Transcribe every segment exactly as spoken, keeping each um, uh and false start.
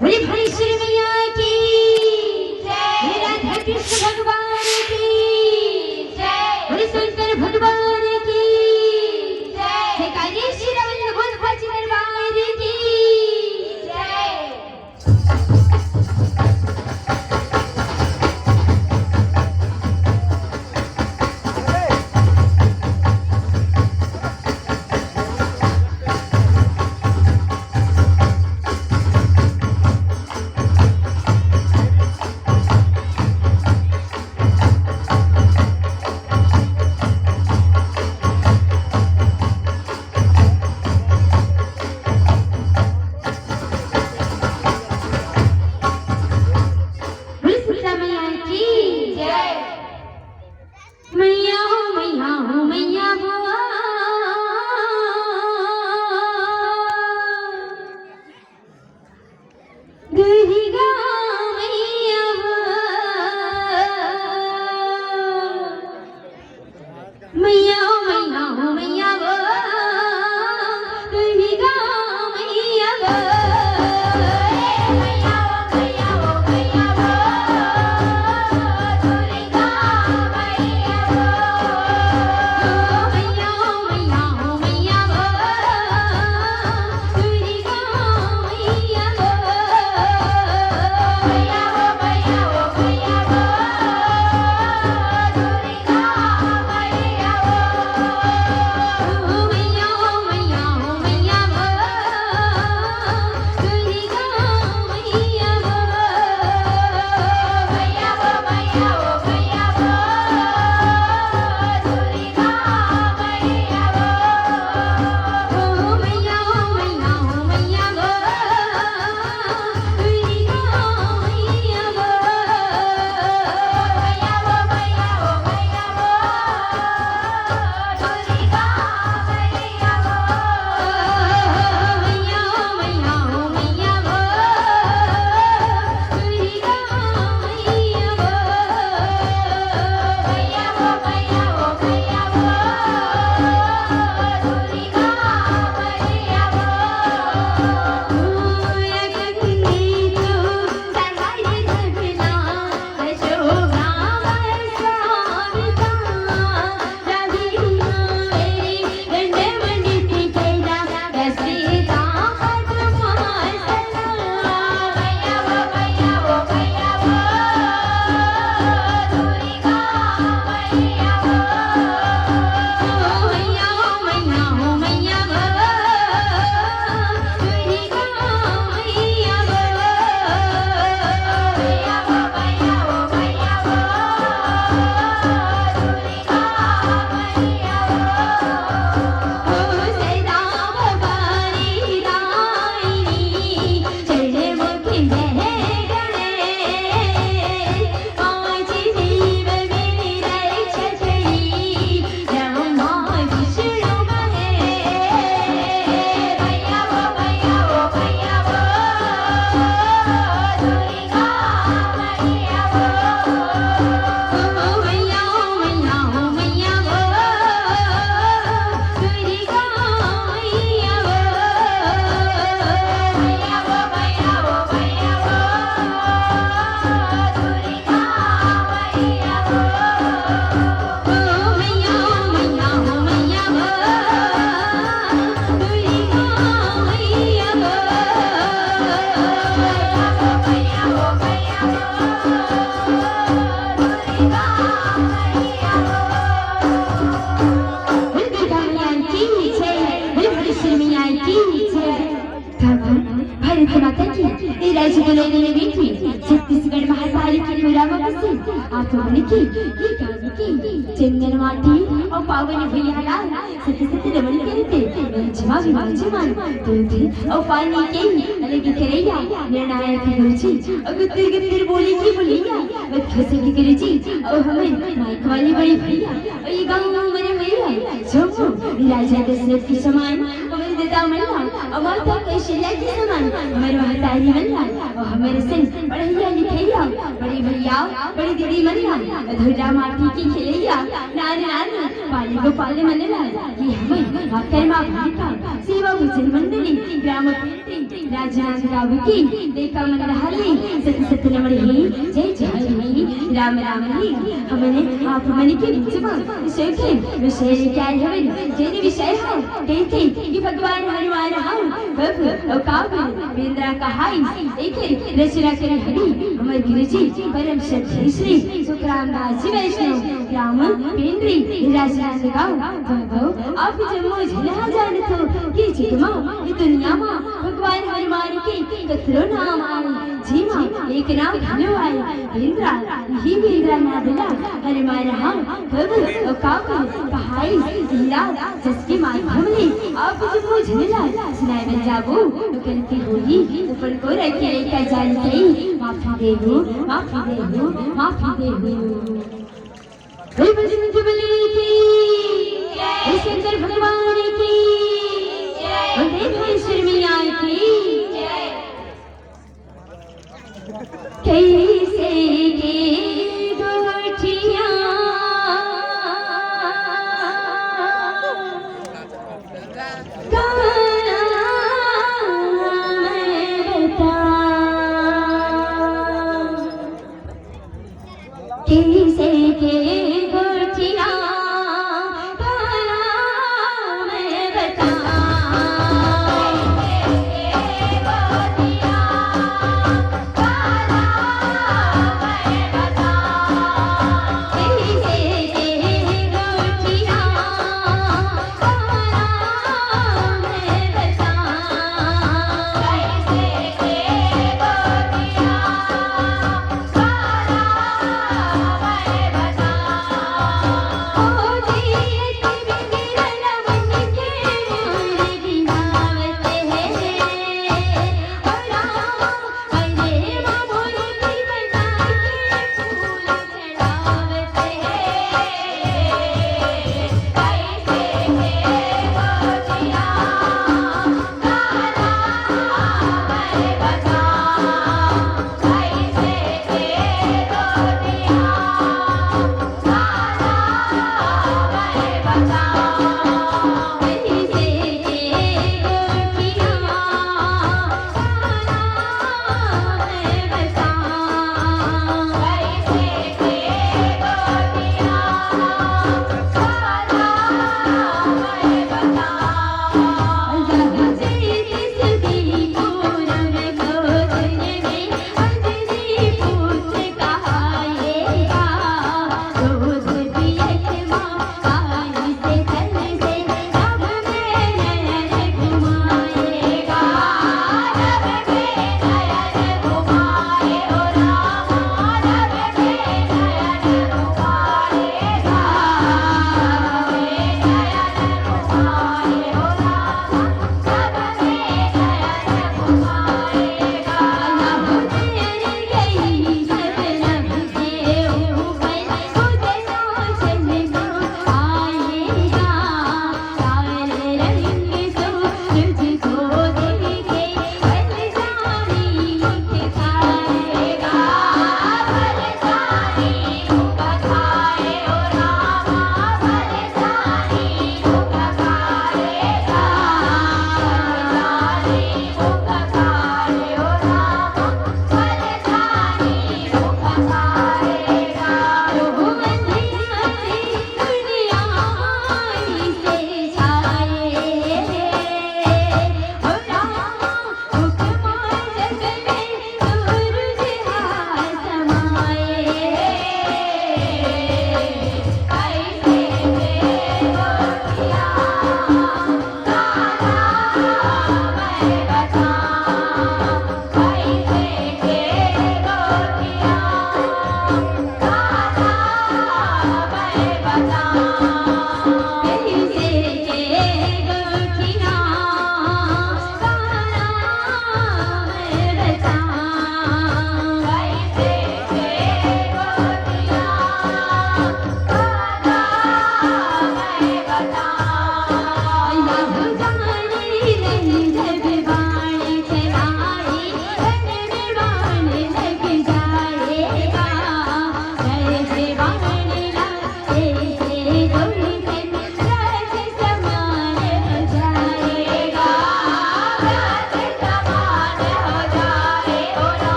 बोले भुवनेश्वरी मैया की जय। बोले राधा कृष्ण भगवान की जय। बोले शंकर भगवान की जय। जयकारे श्री रविंद्र भोज भज दरबार की जय। बोले सीता मैया की जय। मैया हो, मैया हो, मैया हो। दुर्गा मैया हो। मैया हो, मैया हो, मैया हो। दुर्गा मैया हो। मैया हो, मैया हो, मैया हो। दुर्गा मैया हो। मैया हो, मैया हो, मैया हो। भारत माता की, ए राजी दुलहिन बेटी, छत्तीसगढ़ महाकाली के पुरा म बसे, आप मन के, ये गाँव के, चंदन माटी अउ पावन भुइयां ला, सती सती नमन करते, मैं जमा विराजमान, दूध अउ पानी के, अलग करैया, निर्णायक गुरुजी, अउ गुत्तिर गुत्तिर बोली की बोलिया, बदखुशी की गुरुजी, अउ हमन, माइक वाली बड़ी भैया, अउ ये गाँव में मरे भैया, जम्मो, राजा दशरथ के समान, हमन मन ला, अउ माता कौशल्या के समान हमर महतारी मन ला, अउ हमर सन पढ़इया लिखइया बड़े भैया, बड़ी दीदी मन ला, अधूरा माटी के खेलइया नान नान पाले गोपाल मन ला, ये हमर आकर माँ भूमिका सेवा भजन मंडली ग्राम राजनांदगांव के लइका मन रहले, सती सतनमण हे, जय जय हे, राम राम हे। हमने आप मन के बीच में विषय के विषय लेके आए हवन, जेने विषय ह कहिथे कि भगवान हनुमान ह कब अउ काबर बेंदरा कहाइस, एके रचना करे हवे हमर गुरुजी परम श्रद्धेय श्री सुखराम दास जी वैष्णव ग्राम पेंड्री राजनांदगांव। आप जम्मो झन ह जानत हो कि जग म, ये दुनिया म भगवान हनुमान के कतरो नाम आए, जेमा एक नाम घलो आए बेंदरा। इही बेंदरा नाम ला हनुमान ह कब अउ काबर कहाइस, इही ला जस के माध्यम ले आप जम्मो झन ला सुनाए बर जाबो। गलती होही त बड़को रखे का जान सही, माफी देहू, माफी देहू, माफी देहू। हे बजरंग बली की, हे शंकर भगवान की, हे भुवनेश्वर मैया की। कैसे के गोठिया गाना मैं बता। कैसे के गोठिया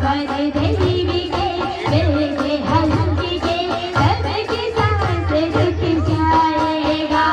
अरे देवी के बेटे हल्की के, सबके सांस रुक जाएगा।